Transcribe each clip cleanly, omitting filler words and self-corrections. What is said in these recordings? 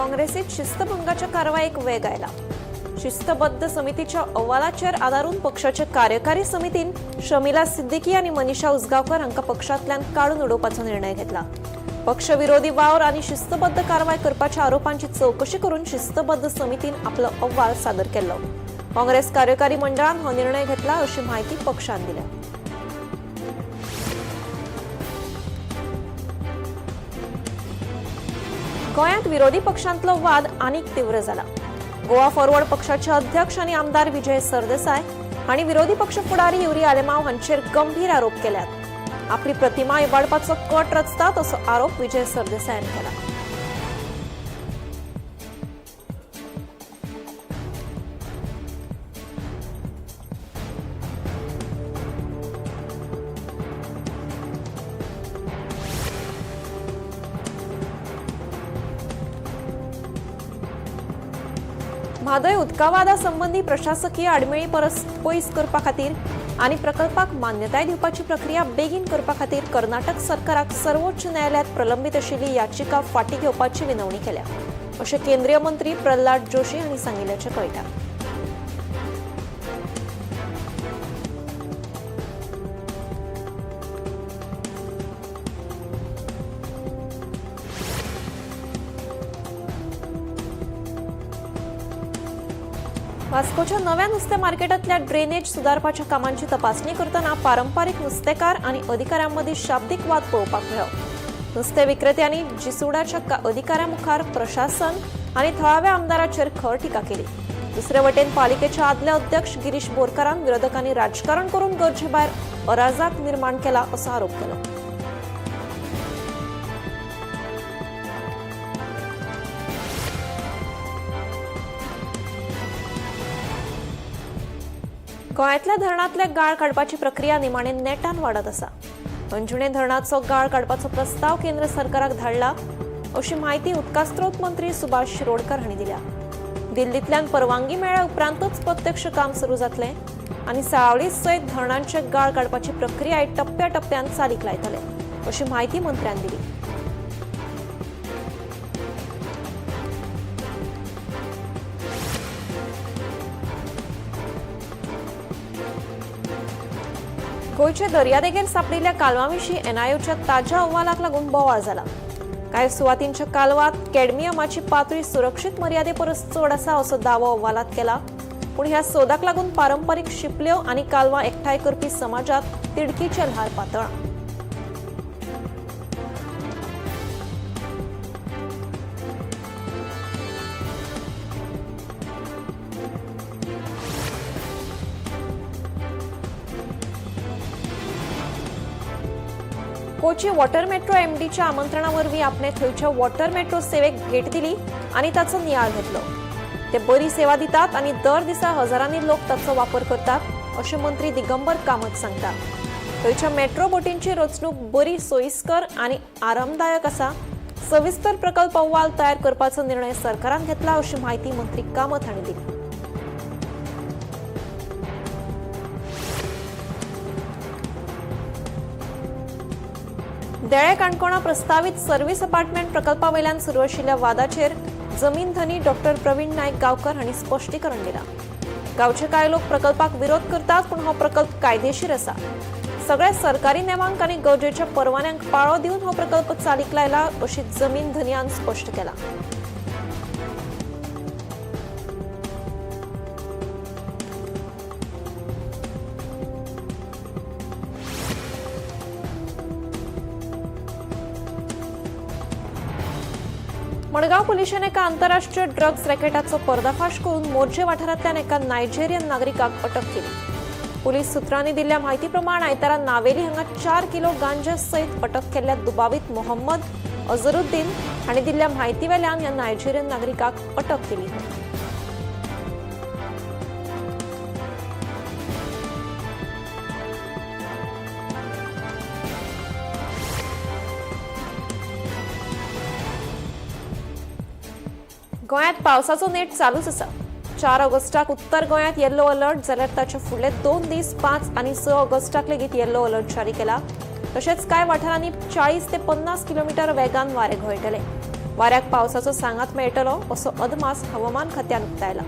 काँग्रेसीत शिस्तभंगाच्या कारवायेक वेग आयला. शिस्तबद्ध समितीच्या अहवालाचेर आदारून पक्षाचे कार्यकारी समितीन शमिला सिद्दीकी आनी मनीषा उसगांवकर हांकां पक्षांतल्यान काडून उडोवपाचो निर्णय घेतला. पक्षविरोधी वावर आनी शिस्तबद्ध कारवाय करपाच्या आरोपांची चवकशी करून शिस्तबद्ध समितीन आपलो अहवाल सादर केल्लो. काँग्रेस कार्यकारी मंडळान हो निर्णय घेतला अशी माहिती पक्षान दिल्या. गोंयांत विरोधी पक्षांतलो वाद आनीक तीव्र जाला. गोवा फॉरवर्ड पक्षाचे अध्यक्ष आनी आमदार विजय सरदेसाय हांणी विरोधी पक्ष फुडारी युरी आलेमाव हांचेर गंभीर आरोप केल्यात. आपली प्रतिमा इबाडपाचो कट रचतात असो आरोप विजय सरदेसायान केला. म्हादय उदकावादा संबंदी प्रशासकीय आडमेळी परस पयस करपा खातीर आनी प्रकल्पाक मान्यताय दिवपाची प्रक्रिया बेगीन करपा खातीर कर्नाटक सरकाराक सर्वोच्च न्यायालयात प्रलंबीत आशिल्ली याचिका फाटीं घेवपाची विनवणी केल्या अशें केंद्रीय मंत्री प्रल्हाद जोशी हांणी सांगिल्ल्याचें कळटा. वास्कोच्या नव्या नुस्तें मार्केटांतल्या ड्रेनेज सुदारपाच्या कामांची तपासणी करतना पारंपारीक नुस्तेकार आनी अधिकाऱ्यां मदीं शाब्दीक वाद पळोवपाक मेळ्ळो. नुस्तें विक्रेत्यांनी जिसुडाच्या अधिकाऱ्यां मुखार प्रशासन आनी थळाव्या आमदाराचेर खर टिका केली. दुसरे वटेन पालिकेचे आदले अध्यक्ष गिरीश बोरकारान विरोधकांनी राजकारण करून गरजे भायर अराजक निर्माण केला असो आरोप केलो. गोंयांतल्या धरणांतले गाळ काडपाची प्रक्रिया निमाणे नेटान वाडत आसा. अंजुणे धरणाचो गाळ काडपाचो प्रस्ताव केंद्र सरकाराक धाडला अशी म्हायती उदकास्रोत मंत्री सुभाष शिरोडकर हांणी दिल्या. दिल्लींतल्यान परवानगी मेळ्ळ्या उपरांतच प्रत्यक्ष काम सुरू जातलें आनी साळावली सयत धरणांचे गाळ काडपाची प्रक्रिया टप्प्या टप्प्यान चालीक लायतले अशी म्हायती मंत्र्यान दिली. गोंयचे दर्यादेगेर सांपडिल्ल्या कालवां विशीं एनआयओच्या ताज्या अहवालाक लागून बोवाळ जाला. कांय सुवातींच्या कालवांत कॅडमियमाची पातळी सुरक्षीत मर्यादे परस चड आसा असो दावो अहवालांत केला. पूण ह्या सोदाक लागून पारंपारीक शिपल्यो आनी कालवां एकठांय करपी समाजांत तिडकीचें ल्हार पातळ्ळां. कोची वॉटर मेट्रो एमडीच्या आमंत्रणावरवीं आपणे थंयच्या वॉटर मेट्रो सेवेक भेट दिली आनी ताचो नियाळ घेतलो. ते बरी सेवा दितात आनी दर दिसा हजारांनी लोक ताचो वापर करतात अशें मंत्री दिगंबर कामत सांगतात. थंयच्या मेट्रो बोटींची रचणूक बरी सोयीस्कर आनी आरामदायक आसा. सविस्तर प्रकल्प अहवाल तयार करपाचो निर्णय सरकारान घेतला अशी म्हायती मंत्री कामत हांणी दिली. देळे काणकोणा प्रस्तावीत सर्व्हिस अपार्टमेंट प्रकल्पा वयल्यान सुरू आशिल्ल्या वादाचेर जमीन धनी डॉक्टर प्रवीण नायक गांवकर हांणी स्पश्टीकरण दिलां. गांवचे कांय लोक प्रकल्पाक विरोध करतात, पूण हो प्रकल्प कायदेशीर आसा. सगळ्या सरकारी नेमांक आनी गरजेच्या परवान्यांक पाळो दिवन हो प्रकल्प चालीक लायला अशी जमीन धनयान स्पश्ट केला. मडगांव पुलिशेन एका आंतरराष्ट्रीय ड्रग्ज रॅकेटाचो पर्दाफाश करून मोरजे वाठारांतल्यान एका नायजेरियन नागरिकाक अटक केली. पुलीस सुत्रांनी दिल्ल्या म्हायती प्रमाण आयतारा नावेली हांगा 4 किलो गांजा सयत अटक केल्ल्या दुबावीत मोहम्मद अझरुद्दीन हांणी दिल्ल्या म्हायती वेल्यान ह्या नायजेरियन नागरिकाक अटक केली. गोंयांत पावसाचो नेट चालूच आसा. 4 ऑगस्टाक उत्तर गोंयांत येल्लो अलर्ट जाल्यार ताचे फुडले 2 दीस 5 आनी 6 ऑगस्टाक लेगीत येल्लो अलर्ट जारी केला. तशेंच कांय वाठारांनी 40 ते 50 किलोमिटर वेगान वारें घोळटलें. वाऱ्याक पावसाचो सांगात मेळटलो असो अदमास हवामान खात्यान उक्तायला.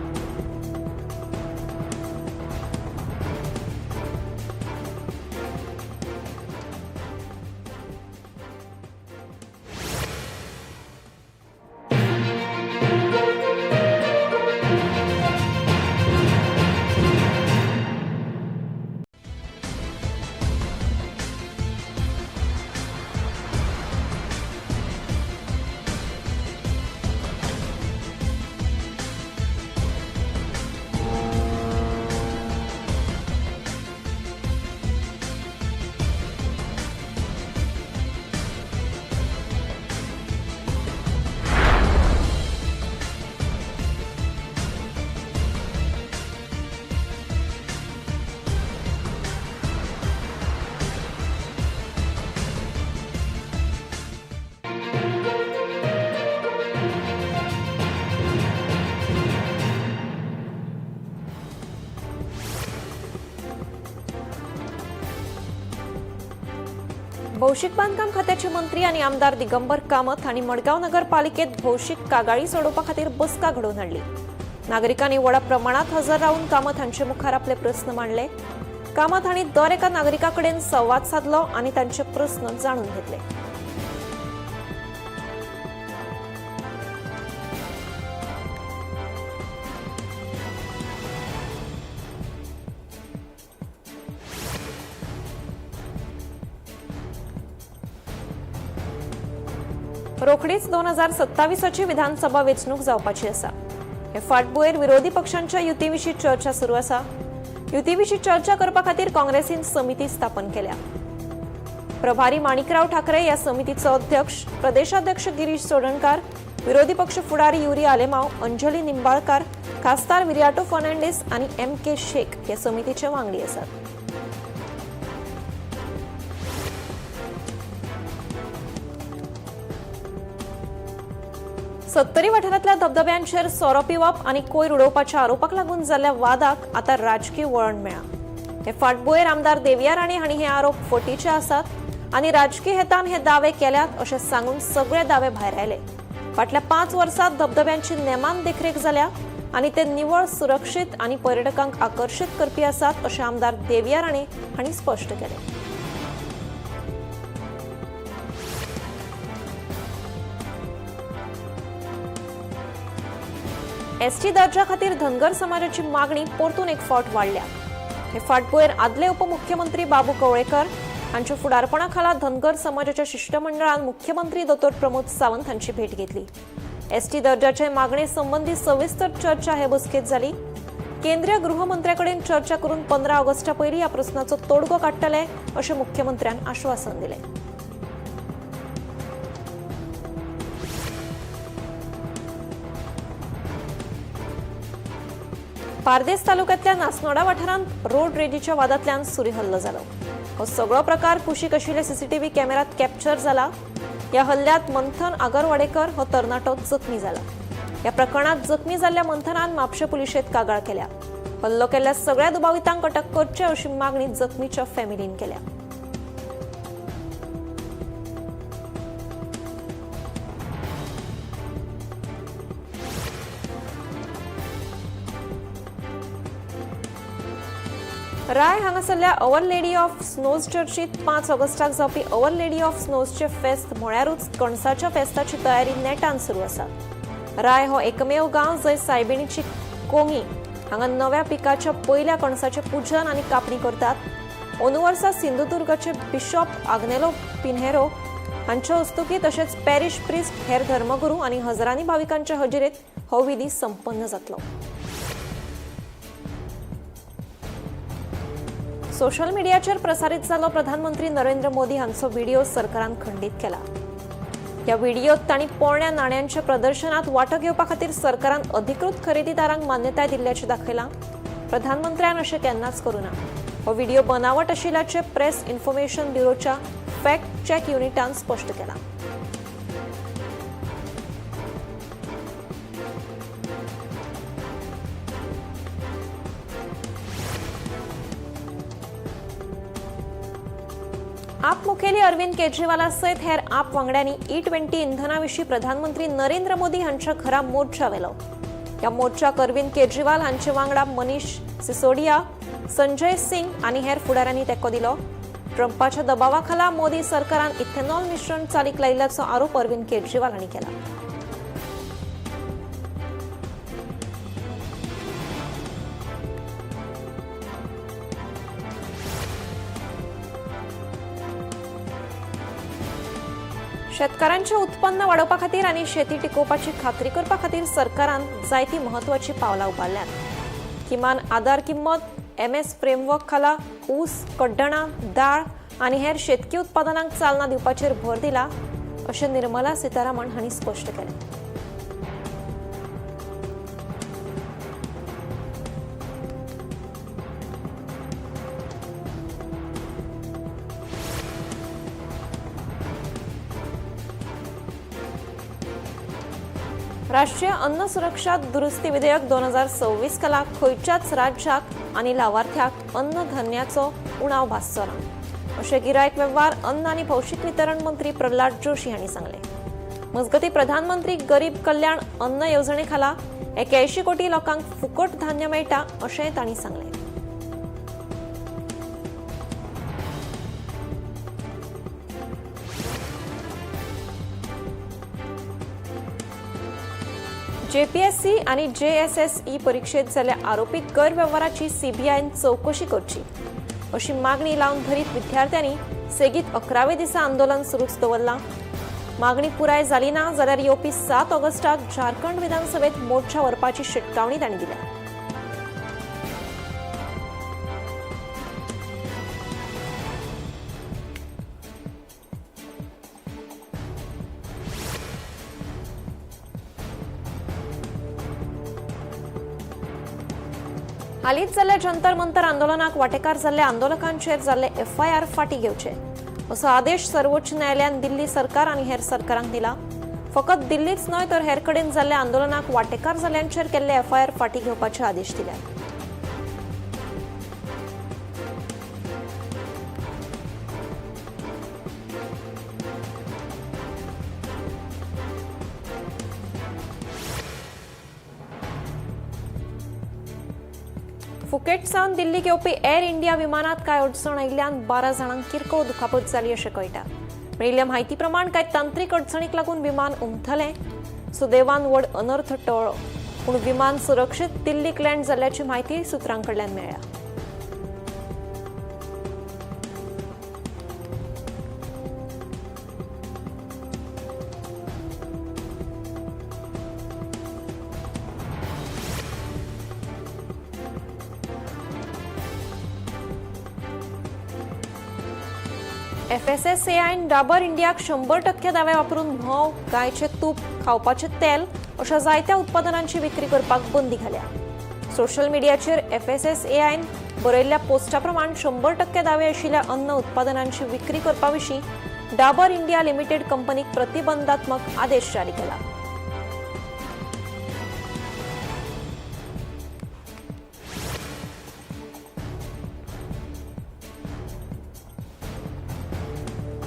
भौशीक बांदकाम खात्याचे मंत्री आनी आमदार दिगंबर कामत हांणी मडगांव नगरपालिकेत भौशीक कागाळी सोडोवपा खातीर बसका घडोवन हाडली. नागरिकांनी व्हडा प्रमाणात हजर रावन कामत हांचे मुखार आपले प्रस्न मांडले. कामत हांणी दर एका नागरिका कडेन संवाद सादलो आनी तांचे प्रस्न जाणून घेतले. रोखडीच 2027ची विधानसभा वेंचणूक जावपाची आसा. हे फाटभुंयेर विरोधी पक्षांच्या युतीविशीं चर्चा सुरू आसा. युतीविशीं चर्चा करपा खातीर काँग्रेसीन समिती स्थापन केल्या. प्रभारी माणिकराव ठाकरे ह्या समितीचो अध्यक्ष, प्रदेशाध्यक्ष गिरीश चोडणकार, विरोधी पक्ष फुडारी युरी आलेमाव, अंजली निंबाळकार, खासदार विरियाटो फर्नांडीस आनी एम के शेख हे समितीचे वांगडी आसात. सत्तरी वाठारांतल्या धबधब्यांचेर सोरो पिवप आनी कोयर उडोवपाच्या आरोपाक लागून जाल्ल्या वादाक आतां राजकी वळण मेळ्ळां. हे फाटभुंयेर आमदार देविया राणे हांणी हे आरोप फटीचे आसात आनी राजकी हेतान हे दावे केल्यात अशें सांगून सगळे दावे भायर आयले. फाटल्या 5 वर्सांत धबधब्यांची नेमान देखरेख जाल्या आनी ते निवळ, सुरक्षीत आनी पर्यटकांक आकर्शीत करपी आसात अशें आमदार देविया राणे हांणी स्पश्ट केलें. एसटी दर्जा खातीर धनगर समाजाची मागणी परतून एक फावट वाडल्या. हे फाटभुंयेर आदले उपमुख्यमंत्री बाबू कवळेकर हांच्या फुडारपणा खाला धनगर समाजाच्या शिश्टमंडळान मुख्यमंत्री दोतोर प्रमोद सावंत हांची भेट घेतली. एसटी दर्जाचे मागणे संबंदी सविस्तर चर्चा हे बसकेत जाली. केंद्रीय गृहमंत्र्याकडेन चर्चा करून 15 ऑगस्टा पयलीं ह्या प्रस्नाचो तोडगो काडटले अशें मुख्यमंत्र्यान आश्वासन दिलें. बार्देस तालुक्यातल्या नासनोडा वाठारांत रोड रेजीच्या वादांतल्यान सुरी हल्लो जालो. हो सगळो प्रकार कुशीक आशिल्ल्या सीसीटीव्ही कॅमेऱ्यात कॅप्चर जाला. ह्या हल्ल्यात मंथन आगरवाडेकर हो तरणाटो जखमी जाला. ह्या प्रकरणात जखमी जाल्ल्या मंथनान म्हापशें पुलिशेंत कागाळ केल्या. हल्लो केल्ल्या सगळ्या दुबावितांक अटक करचे अशी मागणी जखमीच्या फॅमिलीन केल्या. राय हांगासरल्या our lady of snows चर्चीत 5 ऑगस्टाक जावपी our lady of स्नोजचे फेस्त म्हळ्यारूच कणसाच्या फेस्ताची तयारी नेटान सुरू आसा. राय हो एकमेव गांव जंय सायबिणीची कोंगी हांगा नव्या पिकाच्या पयल्या कणसाचें पूजन आनी कापणी करतात. अंदू वर्सा सिंधुदुर्गाचे बिशॉप आग्नेलो पिन्हेरो हांच्या हस्तुकी तशेंच पॅरिश प्रिस्ट, हेर धर्मगुरू आनी हजारांनी भाविकांच्या हजेरेत हो विधी संपन्न जातलो. सोशल मिडियाचेर प्रसारीत जालो प्रधानमंत्री नरेंद्र मोदी हांचो व्हिडिओ सरकारान खंडीत केला. ह्या व्हिडिओत तांणी पोरण्या नाण्यांच्या प्रदर्शनात वांटो घेवपा खातीर सरकारान अधिकृत खरेदीदारांक मान्यताय दिल्ल्याचें दाखयलां. प्रधानमंत्र्यान अशें केन्नाच करूं ना. हो व्हिडिओ बनावट आशिल्ल्याचें प्रेस इन्फॉर्मेशन ब्युरोच्या फॅक्ट चॅक युनिटान स्पश्ट केलां. आप मुखेली अरविंद केजरीवाला सयत हेर आप वांगड्यांनी ई-20 इंधना विशीं प्रधानमंत्री नरेंद्र मोदी हांच्या घरा मोर्चा व्हेलो. ह्या मोर्चाक अरविंद केजरीवाल हांचे वांगडा मनीष सिसोडिया, संजय सिंग आनी हेर फुडाऱ्यांनी तेंको दिलो. ट्रंपाच्या दबावाखाला मोदी सरकारान इथेनॉल मिश्रण चालीक लायिल्ल्याचो आरोप अरविंद केजरीवाल हांणी केला. शेतकारांचें उत्पन्न वाडोवपा खातीर आनी शेती टिकोवपाची खात्री करपा खातीर सरकारान जायतीं म्हत्वाचीं पावलां उबारल्यांत. किमान आदार किंमत, एमएस फ्रेमवर्क खाला ऊस, कड्डणां, दाळ आनी हेर शेतकी उत्पादनांक चालना दिवपाचेर भर दिला अशें निर्मला सीतारामन हांणी स्पश्ट केलें. राष्ट्रीय अन्न सुरक्षा दुरुस्ती विधेयक 2026 खाला खंयच्याच राज्याक आनी लावार्थ्याक अन्न धान्याचो उणाव भासचो ना अशें गिरायक वेव्हार, अन्न आनी भौशीक वितरण मंत्री प्रल्हाद जोशी हांणी सांगलें. मजगतीं, प्रधानमंत्री गरीब कल्याण अन्न येवजणे खाला 81 कोटी लोकांक फुकट धान्य मेळटा अशेंय तांणी सांगलें. जेपीएससी आनी जेएसएसई परिक्षेत जाल्ल्या आरोपीत गैरवेव्हाराची सीबीआयन चवकशी करची अशी मागणी लावन धरीत विद्यार्थ्यांनी सेगीत 11व्या दिसा आंदोलन सुरूच दवरलां. मागणी पुराय जाली ना जाल्यार येवपी 7 ऑगस्टाक झारखंड विधानसभेत मोर्चा व्हरपाची शिटकावणी तांणी दिल्या. हालींच जाल्ल्या जंतर मंतर आंदोलनाक वांटेकार जाल्ल्या आंदोलकांचेर जाल्ले एफआयआर फाटीं घेवचे असो आदेश सर्वोच्च न्यायालयान दिल्ली सरकार आनी हेर सरकारांक दिला. फकत दिल्लीच न्हय तर हेर कडेन जाल्ल्या आंदोलनाक वांटेकार जाल्ल्यांचेर केल्ले एफआयआर फाटीं घेवपाचे आदेश दिल्यात. फुकेट सावन दिल्लीक येवपी एअर इंडिया विमानात कांय अडचण आयिल्ल्यान 12 जाणांक किरकोळ दुखापत जाली अशें कळटा. मेळिल्ल्या म्हायती प्रमाण कांय तांत्रीक अडचणीक लागून विमान उमथलें. सुदैवान व्हड अनर्थ टळ्ळो, पूण विमान सुरक्षीत दिल्लीक लँड जाल्ल्याची म्हायती सुत्रां कडल्यान मेळ्ळ्या. एफएसएसएआयन डाबर इंडियाक 100% दावे वापरून म्होंव, गायचें तूप, खावपाचें तेल अशा जायत्या उत्पादनांची विक्री करपाक बंदी घाल्या. सोशल मिडियाचेर एफएसएसएआयन बरयल्ल्या पोस्टा प्रमाण 100% दावे आशिल्ल्या अन्न उत्पादनांची विक्री करपा विशीं डाबर इंडिया लिमिटेड कंपनीक प्रतिबंधात्मक आदेश जारी केला.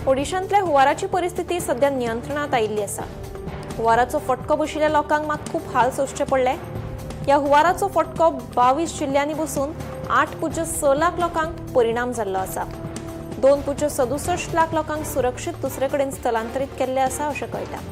ओडिशांतल्या हुंवाराची परिस्थिती सध्या नियंत्रणात आयिल्ली आसा. हुंवाराचो फटको बशिल्ल्या लोकांक मात खूब हाल सोंसचे पडले. ह्या हुंवाराचो फटको 22 जिल्ल्यांनी बसून 8.6 लाख लोकांक परिणाम जाल्लो आसा. 2.67 लाख लोकांक सुरक्षीत दुसरे कडेन स्थलांतरीत केल्ले आसा अशें कळटा.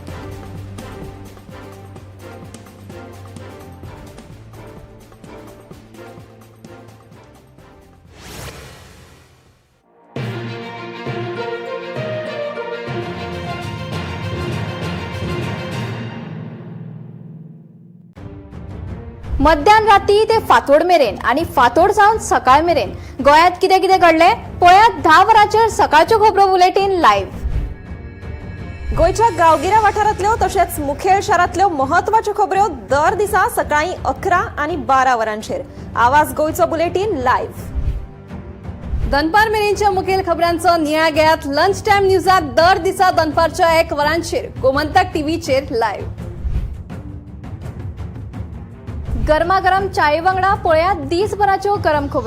मध्यान राती ते फांतोड मेरेन आनी फांतोड जावन सकाळ मेरेन गोंयांत कितें कितें घडलें पळयात 10 वरांचेर सकाळच्यो खबरो बुलेटीन लायव्ह. गोंयच्या गांवगिऱ्या वाठारांतल्यो तशेंच मुखेल शारांतल्यो म्हत्वाच्यो खबऱ्यो दर दिसा सकाळीं 11 आनी 12 वरांचेर आवाज गोंयचो बुलेटीन लायव्ह. दनपार मेरेनच्या मुखेल खबरांचो नियाळ घेयात लंच टायम न्यूजात दर दिसा दनपारच्या 1 वरांचेर गोमंतक टीव्हीचेर लायव्ह. गरमागरम चाये वांगडा पळयात दीसभराच्यो गरम खबरो.